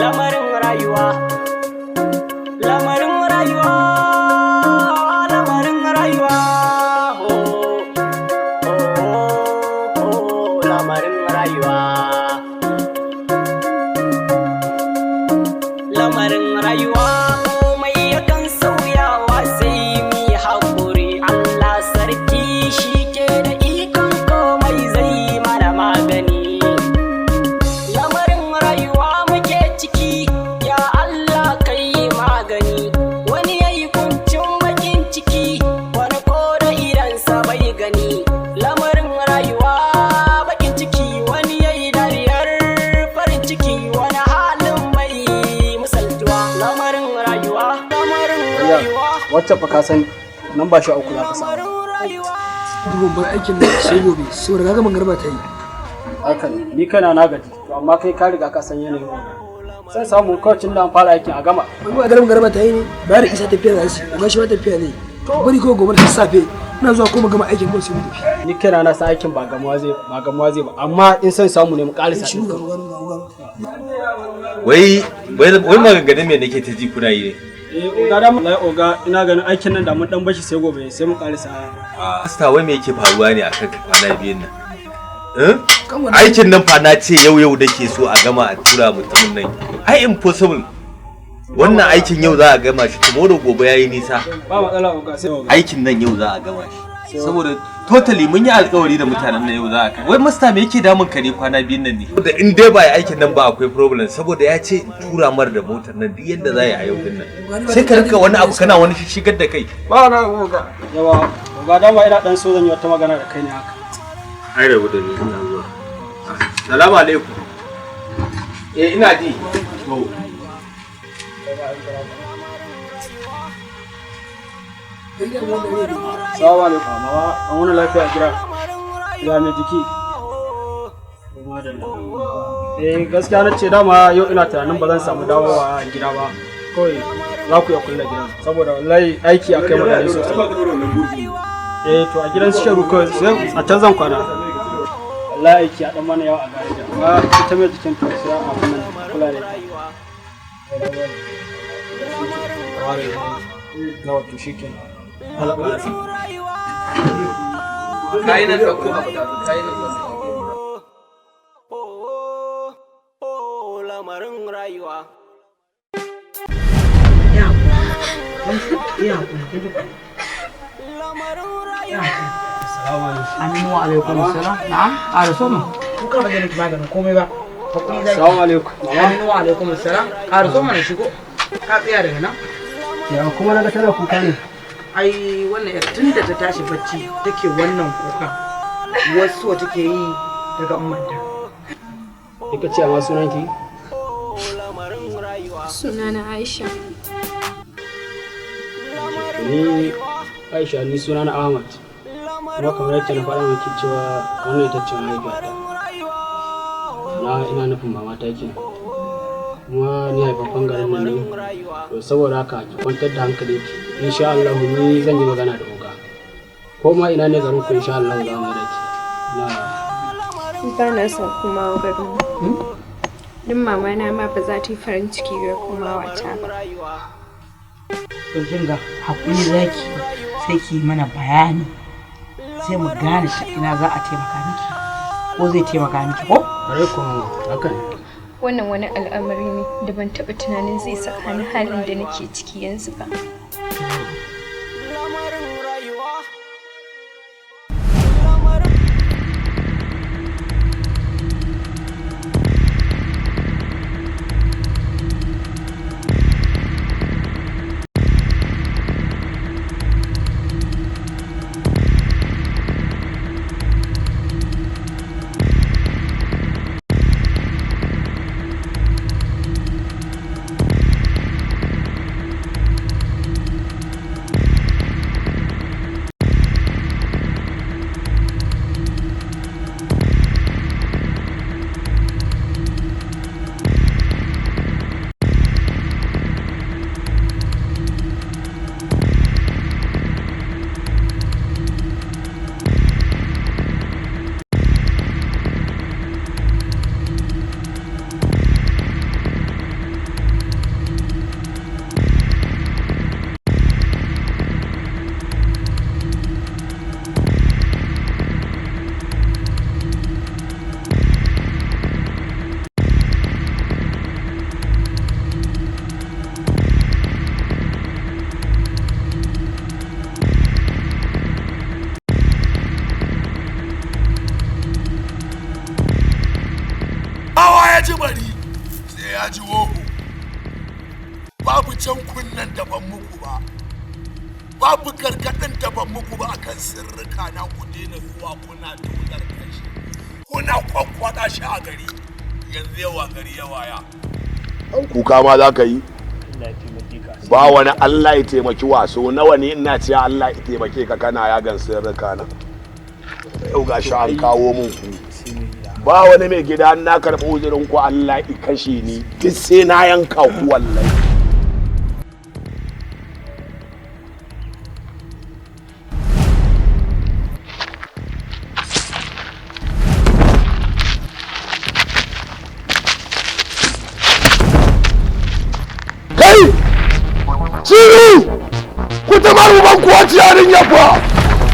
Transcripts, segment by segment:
Lamarin rayuwa, lamarin rayuwa, lamarin rayuwa, oh, oh, oh, lamarin rayuwa, lamarin rayuwa. Komai yakan sauyawa, sai mi haƙuri. Allah sarki shi ke da ikon komai, zai mana magani. Lamarin rayuwa muke ciki, ya Allah kai magani. Wani yayi kuncin bakin ciki, wani ko da idansa bai gani. Lamarin rayuwa bakin ciki, wani yayi dariyar farin ciki, wani halin bai misaltuwa. Lamarin rayuwa, lamarin rayuwa. Wacce fa ka san nan ba 13 za ka samu. Lamarin rayuwa. Dubban bar aikin nan sai gobe, saboda kaga mangarba ta yi. Haka ne, ni kaina na gaji. To amma kai ka riga ka san yanayin wannan. Sai samu kawai tun da an fara aikin a gama. Wani ba garin garba ta yi ne, bayar isa tafiya za su, ga shi ma tafiya ne. Bari kawai gobe da sassafe ina zuwa ko mu gama aikin kawai sai mu tafi. Ni kaina na san aikin ba gamuwa zai ba, amma in san samu ne mu karisa. Shiru, ga ga ga ga. Wai wai wai, maganganun me nake ta ji kuna yi ne? Eh oga, da wallahi oga ina ganin aikin nan da mun dan bashi sai gobe, sai mu karisa. Asta, wai me yake faruwa ne akan ka kwana biyun nan? Eh? Aikin nan fa na ce yau yau nake so a gama a tura mutumin nan. Ai impossible. Wannan aikin yau za a gama shi, tomorrow gobe yayi nisa. Ba matsala oga, sai oga. Aikin nan yau za a gama shi. Saboda totally mun yi alkawari da mutanen nan yau za a kai. Wai masta, me yake damun ka ne kwana biyun nan ne? Da in dai ba yi aikin nan ba akwai problem, saboda ya ce in tura mar da motar nan duk yadda za a yi a yau din nan. Sai ka rinka wani abu kana wani shigar da kai. Ba na oga. Yawa oga, dama ina dan so zan yi wata magana da kai ne haka. Ai rabu da ni, ina zuwa. Salamu alaikum. Eh, ina ji. To. Salamu alaikum mama, an wani lafiya gida? Ya mai jiki? Eh gaskiya na ce dama yau ina tunanin ba zan samu dawowa gida ba. Kawai za ku iya kulle gidan saboda wallahi aiki a kai mutane sosai. Eh to a gidan su Sharu kawai sai a can zan kwana. Wallahi aiki a dan mana yawa a gareji, amma ita mai jikin to sai a kuma kula da ita. Na wato shikenan. Kayi nan, ɗauko abu da kayi nan ɗauko. Oh, lamarin rayuwa. Ya haƙuri, ya haƙuri, kin ji ko? Lamarin rayuwa. Assalamu alaikum. Aminu wa alaikum salam. Na'am, a raso mu. Kuka ba zai miki maganin komai ba. Hakuri zaki. Assalamu alaikum. Mama. Aminu wa alaikum salam. A raso mana, shigo. Ka tsaya daga nan. Ya kuma naga tana kuka ne? Ai wannan yar tun da ta tashi bacci take wannan kuka. Wasu take yi daga ummanta. Kika ce amma sunanki? Sunana Aisha. Ni Aisha, ni sunana Ahmad. Kuma kamar yadda na faɗa miki cewa wannan ita ce mahaifiyata. Na ina nufin mama ta kenan. Kuma ni haifaffen garin nan ne. To saboda haka ki kwantar da hankalinki. Insha Allah ni zan yi magana da oga. Ko ma ina ne garin ku, insha Allah za mu da ki. Na Ba na son komawa garin mu. Don mama na ma ba za ta yi farin ciki ga komawa ta ba. To kin ga, hakuri zaki, sai ki yi mana bayani. Sai mu gane ta ina za a taimaka miki. Ko zai taimaka miki ko? Bare ku, haka ne. Wannan wani al'amari ne da ban taɓa tunanin zai saka ni halin da nake ciki yanzu ba. Lamarin rayuwa. Na ji wohu. Babu can kunnen da ban muku ba. Babu gargaɗin da ban muku ba akan sirrika na, ku daina zuwa kuna tunar kashi. Kuna kwakwada shi a gari. Yanzu yawa gari yawa ya. An kuka ma za ka yi? Ba wani Allah ya taimaki waso nawa ne ina cewa Allah ya taimake ka kana yagan sirrika na. Yau ga shi an kawo mun ku. Ba wani mai gida, na karɓi uzurin ku, Allah ya kashe ni duk sai na yanka ku wallahi. Kai! Sinu! Ku ta maruban kuwa ciyarin yafa!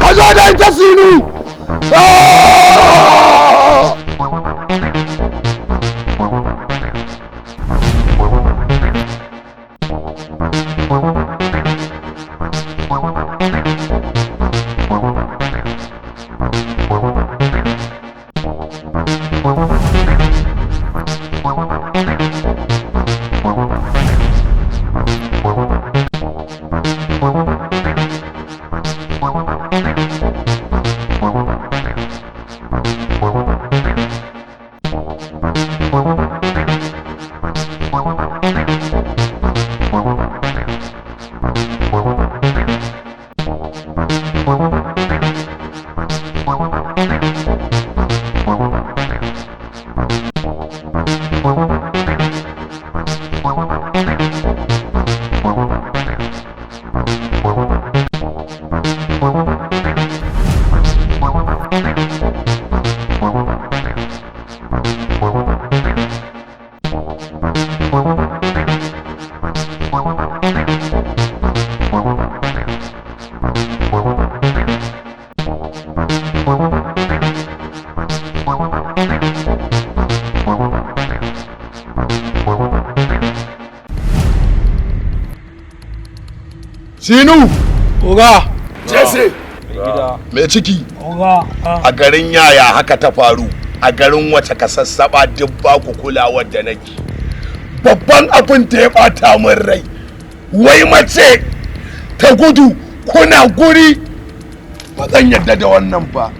A zo da ita, Sinu! Ah! Sinu! Oga! Jesse! Mai ciki? Oga! A garin yaya haka ta faru? A garin wace ka sassaba duk ba ku kulawar da nake. Babban abin da ya bata min rai, wai mace ta gudu kuna guri, ba zan yadda da wannan ba.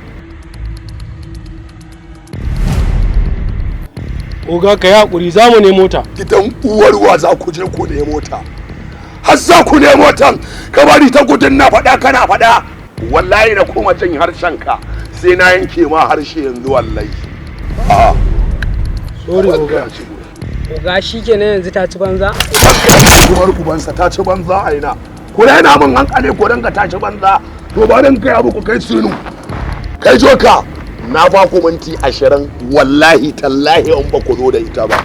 Oga, ka yi hakuri, za mu nemo ta. Gidan uwarwa za ku je ku nemo ta. Har za ku nemo tan ka bari ta gudun, na faɗa kana faɗa. Wallahi na koma jin harshen ka sai na yanke ma harshe yanzu wallahi. A'a. Sorry, oga. Oga, shi kenan, yanzu ta ci banza? Uwar ubansa ta ci banza a ina. Ku raina min hankali ku dinga ta ci banza. To ba dan kai abu ku kai Sinu. Kai joka, na ba ku minti 20, wallahi tallahi in ba ku zo da ita ba,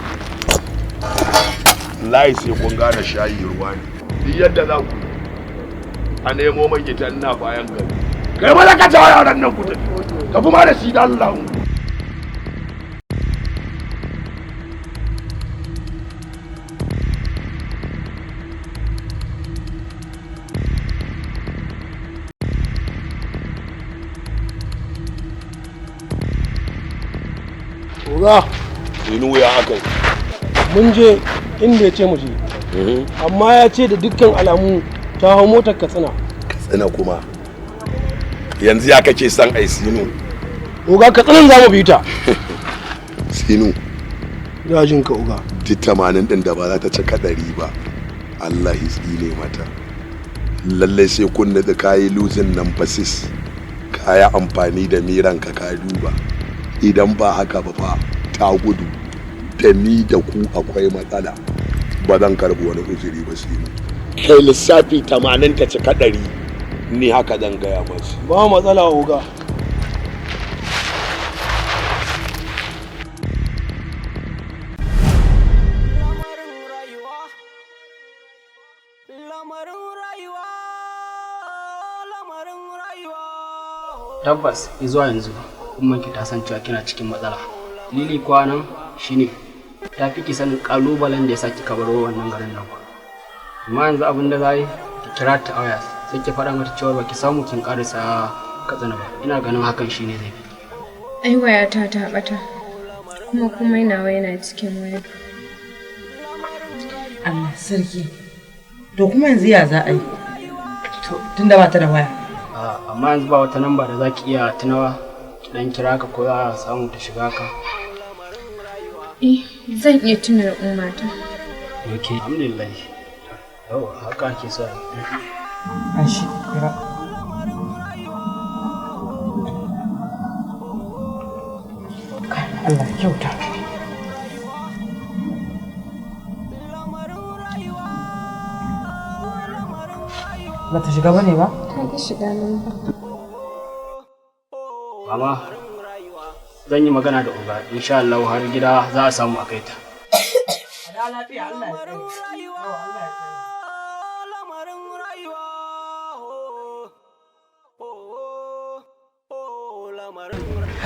wallahi sai kun gane shayi ruwa ne. Duk yadda za ku a nemo mai ita, ina bayan gari. Kai ma ka jawo yaran nan ku tafi. Tafi ma da shi da Allah. Oga! Inu, ya aka yi? Mun je inda ya ce mu je. Amma ya ce da dukkan alamu ta hau motar Katsina. Katsina kuma? Yanzu ya kake son ai, Sinu? Oga, Katsinan za mu bi ta. Sinu. Ya jin ka, oga. Duk 80 ɗin da ba za ta cika 100 ba, Allah ya tsine mata. Lallai sai kun nutsu, kayi losing number 6, kaya amfani da miran ka ka duba. Idan ba haka ba fa, ta gudu da ni da ku akwai matsala. Ba zan karbi wani uzuri ba. Sinu, kai lissafi 80 ta cika 100, ni haka zan gaya masu. Ba matsala, oga. Tabbas zuwa yanzu ummanki ta san cewa kina cikin matsala. Lili kuwa nan shine ta fi ki sanin kalubalen da ya sa kika baro wannan garin nan. Amma yanzu abin da za yi, ki kira ta a waya, sai ki faɗa mata cewa baki samu kin karisa Katsina ba. Ina ganin hakan shine zai fi. Ai wayata ta bata. Kuma komai nawa yana cikin wayar. Allah sarki. To kuma yanzu ya za a yi? To tunda ba ta da waya. Amma yanzu ba wata namba da za ki iya tunawa ki dan kira ka ko za a samu ta shiga ka. Eh, zan iya tuna da ummata. Ok, alhamdulillah. Yau haka ake so. Ashi, kira. Kai, Allah ya kyauta. Ba ta shiga bane ba? Ta ki shiga nan ba. Mama, zan yi magana da uba, insha Allah har gida za a samu a kai ta.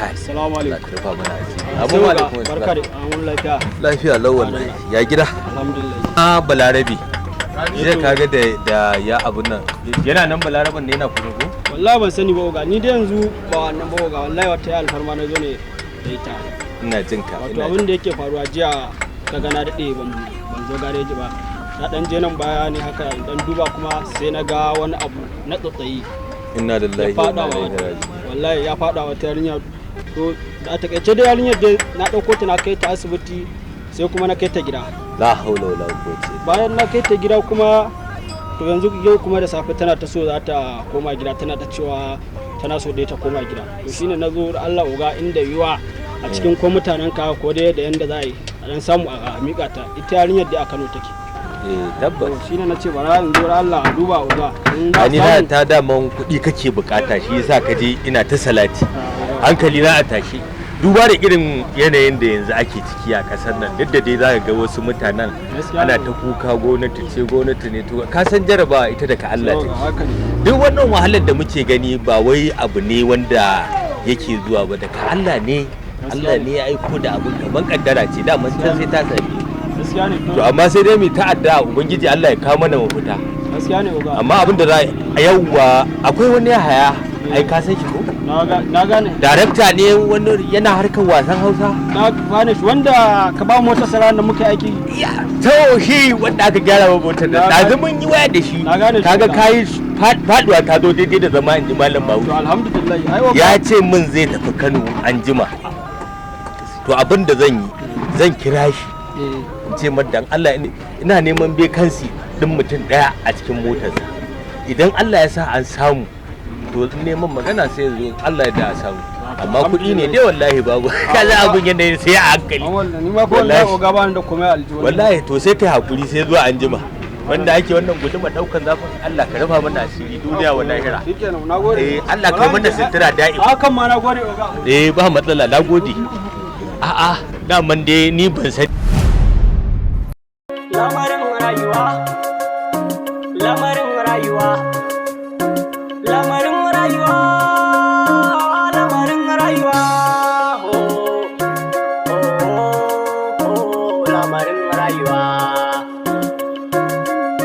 Assalamu alaikum. Rufa mana asiri. Abu alaikum. Barka da amun lafiya. Lafiya lau wallahi. Ya gida? Alhamdulillah. Ah Balarabe. Jiya kaga da da ya abun nan. Yana nan Balaraben ne yana kusa ko? Wallahi ban sani ba oga, ni dai yanzu ba wannan ba oga, wallahi wata ya alfarma na zo ne da ita. Ina jin ka. Wato Ina abin da yake faruwa jiya ka ga na daɗe ban zo gareji ba. Na ɗan je nan baya ne haka dan duba kuma sai na ga wani abu na tsatsayi. Inna lillahi wa faɗa inna wa ilaihi raji'un. Wallahi ya faɗa wata yarinya, to a takaice dai yarinyar dai na ɗauko ta na kai ta asibiti sai kuma na kai ta gida. La haula wala quwwata. Bayan na kai ta gida kuma, to yanzu yau kuma da safe tana ta so za ta koma gida, tana ta cewa tana so dai ta koma gida. To shine na zo Allah uga inda yiwa a cikin ko mutanen ka ko dai da yanda za a yi a dan samu a miƙa ta, ita yarinyar dai a Kano take. Eh tabbas. Shine na ce bara in zo Allah a duba uga in za a Ani na samu. ta daman kuɗi kake bukata, shi yasa ka je ina ta salati. Hankali na a tashi. Duba da irin yanayin da yanzu ake ciki a ƙasar nan, duk da dai za ka ga wasu mutanen Gaskiya ana ne. ta kuka gwamnati ce gwamnati ne, to ka san jarabawa ita daga Allah take. Haka ne. Duk wannan wahalar da muke gani ba wai abu ne wanda yake zuwa ba, daga Allah ne. Allah ne ya aiko da abin, kaman kaddara ce, daman can sai ta same mu. Gaskiya ne. To amma sai dai mu ta'adda ubangiji Allah ya kawo mana mafita. Gaskiya ne uga. Amma abin da za a yawwa, akwai wani haya, ai ka san shi ko? Na gane. Darakta ne wani yana harkar wasan Hausa. Na gane shi, wanda ka ba mu wata sara da muka aiki. To shi wanda aka gyara wa motar nan, ɗazu mun yi waya da shi. Na gane shi. Kaga kayi faduwa ta zo daidai da zama, in ji malam To Bahaushe. alhamdulillah ai oga. Ya ce min zai tafi Kano an jima. To abin da zan yi, zan kira shi in ce mar dan Allah ina neman bekansi din mutum ɗaya a cikin motarsa. Idan Allah ya sa an samu, to neman magana sai yanzu Allah ya da a samu. Amma kuɗi ne dai wallahi babu. Kaza abin yanayin sai a hankali. Ni ma fa wallahi oga ba ni da komai aljihu. Wallahi to sai kai hakuri sai zuwa anjima. Wanda ake wannan guduma daukan zafin, Allah ka rufa mana asiri duniya wa lahira. Shikenan, nagode. Eh Allah kai mana sutura da'im. Hakan ma nagode oga. Eh ba matsala, nagode. A'a daman dai ni ban san Lamarin rayuwa, lamarin rayuwa, lamarin rayuwa, lamarin rayuwa, oh, oh, oh, lamarin